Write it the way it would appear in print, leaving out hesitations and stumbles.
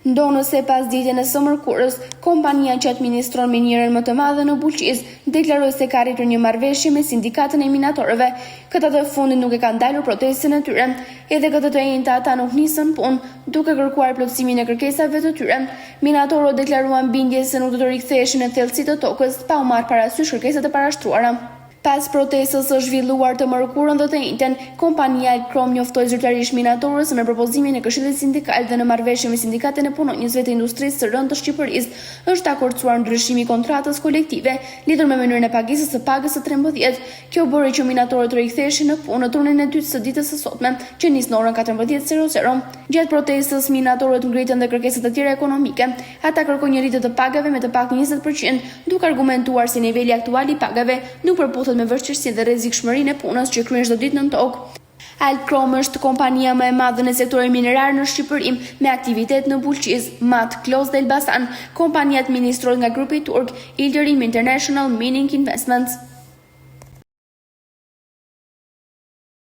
Ndonëse pasditen e së mërkurës, kompania që administron minierën më të madhe në Bulqizë, deklaroi se ka arritur një marrëveshje me sindikatën e minatorëve. Këta të fundit nuk e kanë ndalur protestën e tyre. Edhe këtë të enjte ata nuk nisën punë, duke kërkuar plotësimin e kërkesave të tyre. Minatorët deklaruan bindje se nuk do të riktheheshin në thellësi të tokës pa u marrë parasysh kërkesat e parashtruara. Pas protestës së zhvilluar të mërkurën dhe të enjten, kompania Albchrome njoftoi zyrtarisht minatorët se me propozimin e Këshillit Sindikal dhe në marrëveshje me Sindikatën e Punonjësve të Industrisë së Rëndë të Shqipërisë është dakordësuar ndryshimi i kontratës kolektive lidhur me mënyrën e pagesës së pagës së 13. Kjo bëri që minatorët të riktheheshin në punë në turnin e dytë së ditës së sotme, që nis në orën 14:00. Gjatë protestës, minatorët ngritën dhe kërkesa të tjera ekonomike. Ata kërkojnë një rritje të pagave me të paktën 20%, duke argumentuar se niveli aktual i pagave nuk përputhet me vështirësinë dhe rrezikshmërinë e punës që kryejnë çdo ditë nën tokë. Albchrome është kompania më e madhe në sektorin minerar në Shqipëri, me aktivitet në Bulqizë, Mat, Klos dhe Elbasan. Kompania administrohet nga grupi turk Yildirim International Mining Investments.